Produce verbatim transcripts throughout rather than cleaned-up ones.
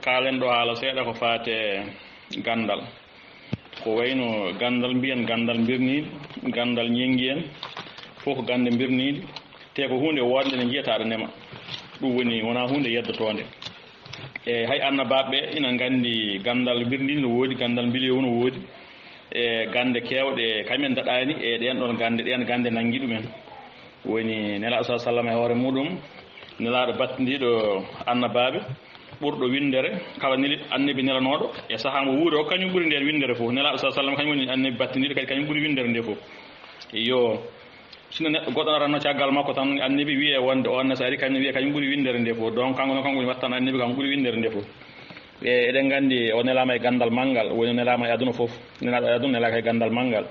Haalen ɗo haala seeɗa ko faate ganndal. Ko wayno ganndal mbiyen, ganndal mbirniiɗi, ganndal ñenngi en, fof ko gannde mbirniiɗi. Te ko huunde woɗnde nde njiyata aɗa nema. Ɗum woni, wonaa huunde yeddotoonde. E hay annabaaɓe ɓe ina nganndi ganndal mbirniiɗi no woodi, ganndal mbilewu no woodi. E gannde keewɗe, kañumen daɗaani e ɗeen ɗoon gannde, ɗeen gannde nanngi ɗumen. Woni Nelaaɗo sa sallam e hoore muɗum, Nelaaɗo battindiiɗo annabaaɓe, ɓurɗo winndere, kala neli annabi nelanooɗo, e sahaa mo wuuri o, kañum ɓuri ndeen winndere fof. Nelaaɗo sa sallam kañum woni annabi battindiiɗo, kadi kañum ɓuri winndere nde fof. Iyo, sinno neɗɗo goɗɗo aranno caggal makko tan, annabi wiyee wonde oon ne so ari, kañum wiyee kañum ɓuri winndere nde fof. Donc, kanko noon, kanko woni wattan annabi, kanko ɓuri winndere nde fof. E, eɗen nganndi o nelaama e ganndal manngal, woni o nelaama e aduna fof. Nelaaɗo e aduna nelaaka e ganndal manngal.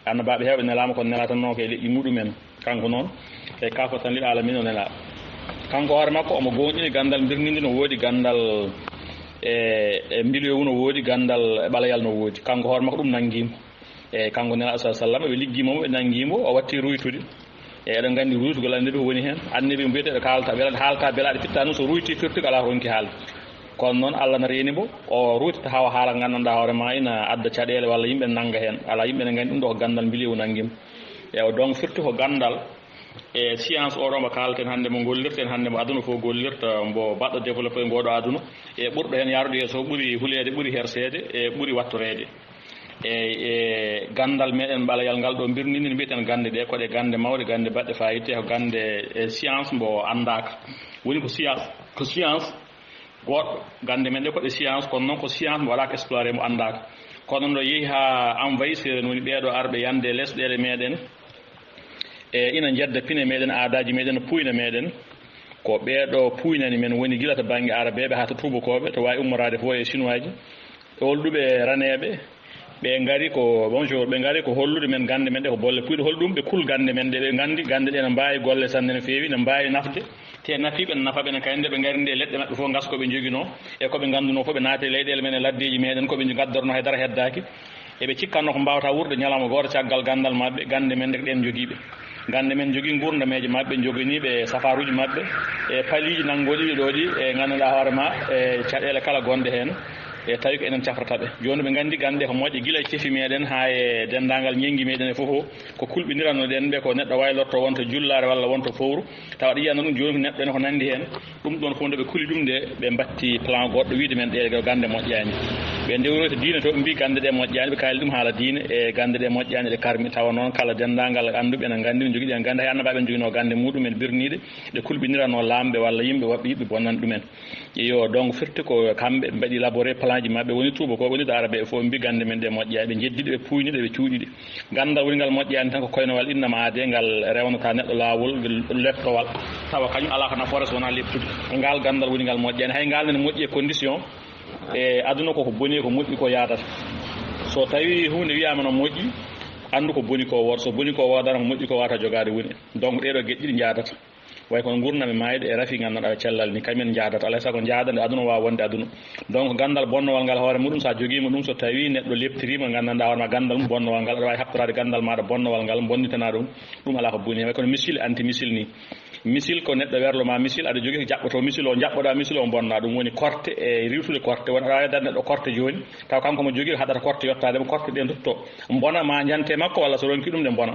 Annabaaɓe heewɓe nelaama, kono nelaatanooka e leƴƴi muɗumen. Kanko noon, e kaafo tan lil aalamiina o nelaa. Kanko hoore makko, omo goonɗini ganndal mbirniinde no woodi, ganndal e, e mbilewu no woodi, ganndal e ɓalayal no woodi. Kanko hoore makko ɗum nanngiimo. E kanko Nelaaɗo sa sallam, ɓe liggiimo mo, ɓe nanngiimo, o watti ruytude. E eɗen nganndi ruytugol annabi ko woni heen. Annabi mbiyeteeɗo kaalta, bela-, haalta belaaɗe pitta ɗum, so ruyti firti ko alaa ko ronki haalde. Kono noon Allah na reeni mo, o ruutita haa o haala nganndanɗaa hoore ma ina adda caɗeele walla yimɓe nannga heen. Alaa, yimɓe ne nganndi ɗum ɗo ko ganndal mbilewu nanngi mo. E o donc firti ko ganndal e science oɗo mo kaalten hannde, mo gollirten hannde, mo aduna fof gollirta, mbo baɗɗo développé ngooɗo aduna, e ɓurɗo heen yaarude yeeso, ɓuri huleede, ɓuri herseede, e ɓuri wattoreede. E, e ganndal meɗen ɓalayal ngal ɗo mbirniinde, no mbiyeten gannde ɗe, ko ɗe gannde mawɗe, gannde baɗɗe fayida, ko gannde e science mbo anndaaka. Woni ko science, ko science goɗɗo. Gannde men ɗe ko ɗe science, kono noon ko science mo waɗaaka exploré, mo anndaaka. Kono ɗo yehi haa envahisseur en woni ɓeeɗo arɓe yande lesɗeele meɗen, e ina njedda pine meɗen, aadaaji meɗen, puyna meɗen. Ko ɓeeɗo puynani men, woni gila to bannge Arabeeɓe haa to tuubakooɓe, to waawi ummoraade fof e Sinuwaaji. Holɗuɓe raneeɓe, ɓe ngari ko, bonjour, ɓe ngari ko hollude men gannde men ɗe ko bolle puyɗe. Holɗum? Ɓe kul gannde men ɗe, ɓe nganndi gannde ɗe no mbaawi golle sanne no feewi, no mbaawi nafde. Te nafiiɓe no nafaɓe ne kadi, nde ɓe ngari nde leɗɗe maɓɓe fof ngasa ko ɓe njoginoo, e ko ɓe nganndunoo fof, ɓe naati e leyɗeele men e laddeeji meɗen, ko ɓe ngaddornoo hay dara heddaaki. Eɓe cikkanno ko mbawta wuurde ñalawma gooto caggal ganndal maɓɓe, gannde men ɗe ko ɗen njogiiɓe. Gannde men njogii nguurndam meeje maɓɓe, njoganii ɓe safaruuji maɓɓe, e paliiji nanngooɗi ɗi ɗo ɗi, e nganndanɗaa hoore ma, e caɗeele kala gonɗe heen, e tawi ko enen cafrata ɓe. Jooni ɓe nganndi gannde ko moƴƴe gila e cefi meɗen haa e denndaangal ñenngi meɗen e fof o, ko kulɓiniranno ɗen ɓe, ko neɗɗo waylorto wonto jullaare walla wonto fowru, tawa aɗa yiya noon ɗum jooni ko neɗɗo ene ko nanndi heen. Ɗum ɗoon fof nde ɓe kuli ɗum nde, ɓe mbatti plan goɗɗo wiyde men ɗe gannde moƴƴaani. Ɓe ndewroyta diine to, ɓe mbii gannde ɗe moƴƴaani, ɓe kaali ɗum haala diine, e gannde ɗe moƴƴaani, ɗe karmi. Tawa noon kala denndaangal annduɓe ene nganndi, ene njogii ɗen gannde, hay annabaaɓe ene njoginoo gannde muɗumen birniiɗe, ɗe kulɓiniranoo laamɓe walla yimɓe woɓɓe yiɗɓe bonnan ɗumen. Iyo, donc firti ko kamɓe ɓe mbaɗi élaboré plan ji maɓɓe, woni tuuba ko, woni to Arabe e fof, ɓe mbii gannde men ɗe moƴƴaani, ɓe njeddi ɗe, ɓe puyni ɗe, ɓe cuuɗi ɗe. Ganndal woni ngal moƴƴaani tan ko koynowal innama aadee, ngal rewnata neɗɗo laawol, ngal leftowal, tawa kañum alaa ko nafoore so wonaa leptude. Ngaal ganndal woni ngal moƴƴaani. Hay ngaal nene moƴƴi e condition, e aduna ko ko boni e ko moƴƴi ko yaadata. So tawii huunde wiyaama no moƴƴi, anndu ko boni ko wooda. So boni ko woodaama, ko moƴƴi ko waawata jogaade woni. Donc ɗee ɗoo geɗe ɗiɗi njaadata. Way kono nguurndam e maayde e rafi nganndanɗaa cellal ni, kañum en njaadata. Alaa e sago njaada nde aduna waawa wonde aduna. Donc ganndal bonnowal ngal hoore muɗum, so a jogiima ɗum, so tawii neɗɗo leptiriima, nganndanɗaa hoore ma ganndal mum bonnowal ngal, aɗa waawi haɓtoraade ganndal maaɗa bonnowal ngal, bonnitana ɗum, ɗum alaa ko boni. Way kono missile, anti missile ni. Missile ko neɗɗo werlo ma missile, aɗa jogii ko jaɓɓotoo missile o, jaɓɓoɗaa missile o, bonna ɗum. Woni korte e riiwtude korte. Won aɗa waawi dande neɗɗo korte jooni, taw kanko mo jogii haɗata korte yottaade mo, korte ɗe ndutto, mbona ma njante makko, walla so ronki ɗum ɗe mbona.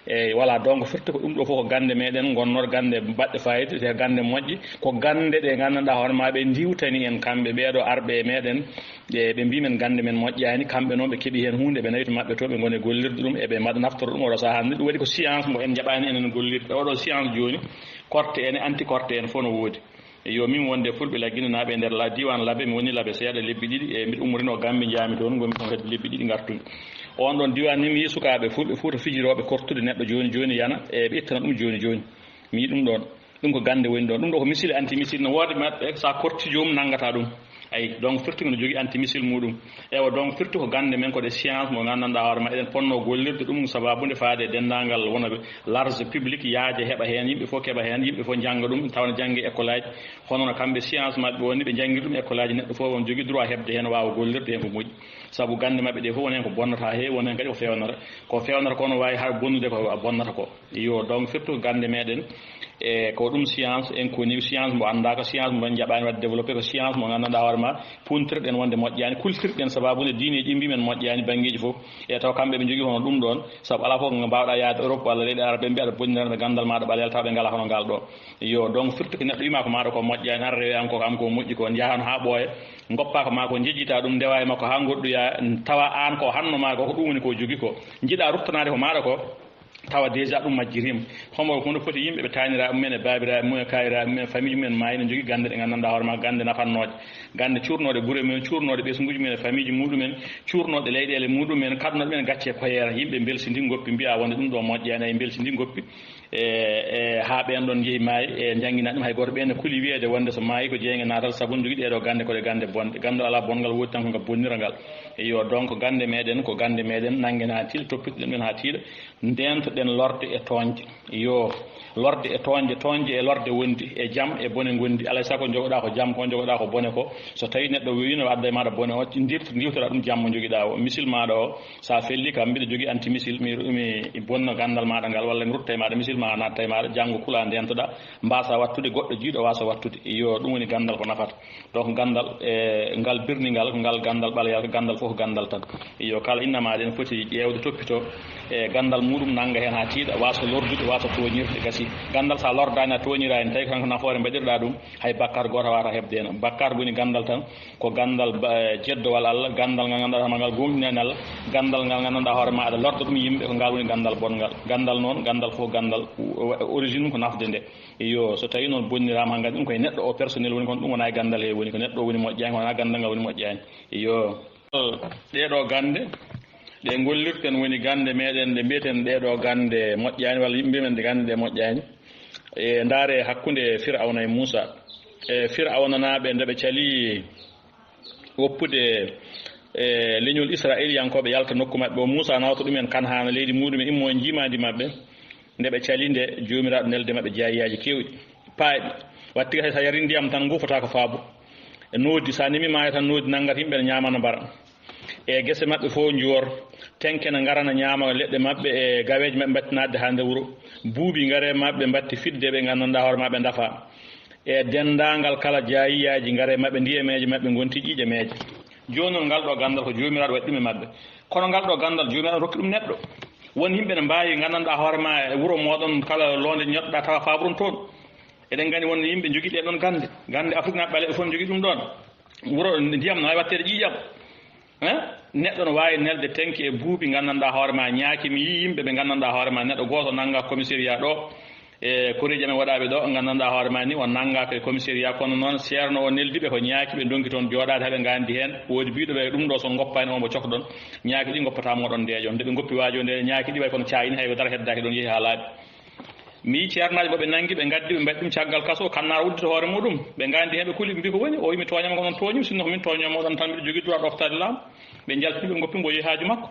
Eeyi, voilà, donc firti ko ɗum ɗo fof ko gannde meɗen ngonnooɗe, gannde baɗɗe fayida, te gannde moƴƴe, ko gannde ɗe nganndanɗaa hoore ma ɓe ndiwtani en kamɓe ɓeeɗo arɓe e meɗen, ɓe, ɓe mbii men gannde men moƴƴaani, kamɓe noon ɓe keɓi heen huunde, ɓe nawi to maɓɓe to, ɓe ngoni e gollirde ɗum, eɓe mbaɗa naftoro ɗum, oɗo sahaa hannde ɗum waɗi ko science mo en njaɓaani enen gollirde, oɗo science jooni, korte en e anti korte en fof no woodi. Yo min wonde Fulɓe Lagine naaɓe e nder la-, diiwaan Labe, mi woni Labe seeɗa lebbi ɗiɗi, e mbiɗa ummorinoo Gammbi, njaami toon, ngonmi toon kadi lebbi ɗiɗi ngartumi. Oon ɗoon diiwaan ni mi yii sukaaɓe Fulɓe Fuuta fijirooɓe kortude neɗɗo jooni jooni yana, e ɓe ittana ɗum jooni jooni. Mi yii ɗum ɗoon. Ɗum ko gannde woni ɗoon. Ɗum ɗo ko missile anti missile, no woodi maɓɓe, so a korti joomum nanngata ɗum. Ayi, donc firti ko no jogii anti missile muɗum. Ewa, donc firti ko gannde men ko ɗe science mo nganndanɗaa hoore ma eɗen ponnoo gollirde ɗum, sabaabu nde faade e denndaangal wonooɓe large public yaaja heɓa heen, yimɓe fof keɓa heen, yimɓe fof njannga ɗum, tawa no janngi école aji. Hono no kamɓe science maɓɓe woni, ɓe njanngiri ɗum école aji, neɗɗo fof on jogii droit heɓde heen, waawa gollirde heen ko moƴƴi. Sabu gannde maɓɓe ɗe fof won heen ko bonnata, heewi won heen kadi ko feewnata. Ko feewnata ko no waawi hay bonnude ko bonnata ko. Iyo, donc firti ko gannde meɗen. E ko ɗum science, en koni science mo anndaa, ko science mo en njaɓaani waɗde développé, ko science mo nganndanɗaa hoore ma, puntirɗen wonde moƴƴaani, kultirɗen sababu nde diineeji ɗi mbii men moƴƴaani banngeeji fof. E taw kamɓe ɓe njogii hono ɗum ɗoon, sabu alaa fof ko mbaawɗaa yaade Europe walla leyɗe Arabe, ɓe mbiya aɗa bonniranɓe ganndal maaɗa ɓaleyal, taw ɓe ngalaa hono ngal ɗo. Iyo, donc firti ko neɗɗo wiima ko maaɗa ko moƴƴaani, tan rewe an ko kam ko moƴƴi ko, njahan haa ɓooya, ngoppa ko maa ko, njejjita ɗum, ndewa e makko haa ngoɗɗoya, tawa aan ko hanno maa ko, ko ɗum woni ko jogii ko. Njiɗa ruttanaade ko maaɗa ko, tawa déjà ɗum majjiriima. Homo kono foti yimɓe ɓe taaniraaɓe mumen e baabiraaɓe mumen e kaayiraaɓe mumen, famille mumen maayi, ne njogii gannde ɗe nganndanɗaa hoore maa, gannde nafannooje, gannde cuurnooɗe gure mumen, cuurnooɗe ɓesnguuji mumen e famille ji muɗumen, cuurnooɗe leyɗeele muɗumen, kaɗnooɗe mumen gacce e koyeera. Yimɓe mbelsindi ngoppi, mbiya wonde ɗum ɗo moƴƴaani, ay mbelsindi ngoppi. E, e, haa ɓeen ɗoon njehi maayi, e, njanngina ɗum, hay gooto ɓeen ne kuli wiyeede wonde so maayi ko jeynge naatal, sabu ne jogii ɗee ɗoo gannde ko ɗe gannde bonɗe. Ganndal alaa bonngal, woodi tan ko ngal bonnira ngal. Iyo, donc gannde meɗen ko gannde meɗen, nanngen haa tiiɗa, toppitoɗen ɗum haa tiiɗa, ndeentoɗen lorde e tooñde. Iyo, lorde e tooñde, tooñde e lorde wondi, e jam e bone ngondi. Alaa e sago njogoɗaa ko jam ko, njogoɗaa ko bone ko. So tawii neɗɗo weeɓiino, o adda e maaɗa bone o, ndiwt-, ndiwtoɗaa ɗum jam mo njogiɗaa o. Misil maaɗa o, so a fellii kam, mbiɗa jogii anti misil, mi, mi bonna ganndal maaɗa ngal, walla mi rutta e maaɗa misil ma, a naatta e maaɗa, janngo kula ndeentoɗaa, mbaasa wattude, goɗɗo jiiɗo waasa wattude. Iyo, ɗum woni ganndal ko nafata. Donc ganndal, e, ngal birningal, ngal ganndal ɓaleyal, ko ganndal fof ko ganndal tan. Iyo, kala innama eɗen foti ƴeewde, toppitoo, e, ganndal muɗum, nannga heen haa tiiɗa, waasa lordude, waasa tooñirde, gasi. Ganndal so a lordaani, a tooñiraani, tawi ko tan ko nafoore mbaɗirɗaa ɗum, hay bakkaat gooto a waawata heɓde heen. Bakkaat woni ganndal tan, ko ganndal ba-, e, jeddowal Allah, ganndal ngal nganndanɗaa hoore ma ngal gomɗinaani Allah, ganndal ngal nganndanɗaa hoore ma aɗa lorda ɗum yimɓe, ko ngal woni ganndal bonngal. Ganndal noon, ganndal fof ganndal, o-, o-, origine mum ko nafde nde. Iyo, so tawii noon bonniraama, nganndi ɗum koye neɗɗo o personnel woni, kono ɗum wonaa e ganndal he woni, ko neɗɗo o woni moƴƴaani, wonaa ganndal ngal woni moƴƴaani. Iyo. Ɗee ɗoo gannde, ɗe ngollirten woni gannde meɗen, ɗe mbiyeten ɗee ɗoo gannde moƴƴaani, walla yimɓe men ɗe gannde ɗe moƴƴaani. E, ndaare hakkunde Firawna e Muusa. E, Firawna naaɓe nde ɓe cali woppude, e, leñol Israa'iiliyankooɓe yalta nokku maɓɓe o, Muusa nawta ɗumen Kan'aana, leydi muɗumen, immo e njiimaandi maɓɓe. Nde ɓe cali nde, Joomiraaɗo neldi maɓɓe jaayiyaaji keewɗi, paayɗi. Watti hay so a yarii ndiyam tan, nguufataa ko faabo. E noodi, so a nemi maayo tan, noodi nanngata yimɓe ne ñaama no mbara. E gese maɓɓe fof njuwor, tenke ne ngara ne ñaama leɗɗe maɓɓe e gaweeje maɓɓe, mbatti naatde haa nder wuro. Buubi ngare maɓɓe mbatti fitde ɓe nganndanɗaa hoore maɓɓe ndafa. E denndaangal kala jaayiyaaji ngare maɓɓe, ndiyameeje maɓɓe ngonti ƴiiƴameeje. Jooni noon ngal ɗoo ganndal ko Joomiraaɗo waɗi ɗum e maɓɓe. Kono ngal ɗoo ganndal Joomiraaɗo rokki ɗum neɗɗo. Won yimɓe ne mbaawi nganndanɗaa hoore ma e wuro mooɗon kala loonde ñoɗɗaa tawa faaburon toon. Eɗen nganndi won yimɓe njogii ɗee ɗoon gannde. Gannde Afrik naaɓe ɓaleeɓe fof ne njogii ɗum ɗoon. Wuro ndiyam no waawi watteede ƴiiƴam. Hein? Neɗɗo no waawi nelde tenke e buubi nganndanɗaa hoore ma ñaaki. Mi yii yimɓe ɓe nganndanɗaa hoore ma neɗɗo gooto nannga commissariat ɗo. E koreeji amen waɗaaɓe ɗo, nganndanɗaa hoore ma ni, o nanngaaka e commissariat, kono noon ceerno o neldi ɓe ko ñaaki, ɓe ndonki toon jooɗaade, haa ɓe nganndi heen. Woodi biiɗo ɓe ɗum ɗo, so ngoppaani on mbo cokɗon, ñaaki ɗi ngoppata mooɗon ndeeƴon. Nde ɓe ngoppi waajo nde, ñaaki ɗi way kono caayini, hay ko dara heddaaki ɗoon, yehi haa laaɓi. Mi yii ceernaajo mo ɓe nanngi, ɓe ngaddi, ɓe mbaɗi ɗum caggal kaso, kannaar uddita hoore muɗum. Ɓe nganndi heen, ɓe kuli, ɓe mbi ko woni? O wi mi tooñaama, ko noon tooñi, sinno ko min tooñoo mooɗon tan, mbiɗo jogii droit ɗoftaade laamu. Ɓe njaltini, ɓe ngoppi mbo, yehi haaju makko.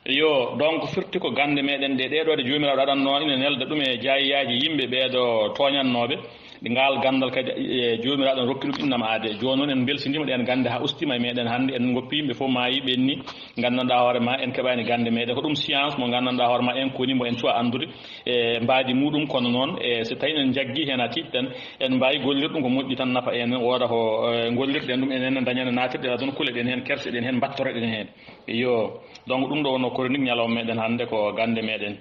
Iyo, donc firti ko gannde meɗen ɗe, ɗee ɗoo ɗe Joomiraaɗo aɗannoo ina nelda ɗum e jaayiyaaji yimɓe ɓee ɗo tooñannooɓe. Ɗi ngaal ganndal kadi, e, Joomiraaɗo ne rokki ɗum innama aade. Jooni noon en mbelsindiima ɗeen gannde haa ustiima e meɗen hannde, en ngoppi yimɓe fof maayi, ɓenni, nganndanɗaa hoore ma, en keɓaani gannde meɗen. Ko ɗum science mo nganndanɗaa hoore ma, en koni mbo en cuwa anndude e mbaadi muɗum, kono noon, e, so tawii en njaggii heen haa tiiɗ tan, en mbaawi gollirde ɗum ko moƴƴi tan, nafa en, wooda ko, e, ngollirɗen ɗum, enen ne dañana naatirɗe aduna, kuleɗen heen, kerseɗen heen, mbattoroɗen heen. Iyo, donc ɗum ɗo wonno chronique ñalawma meɗen hannde ko gannde meɗen.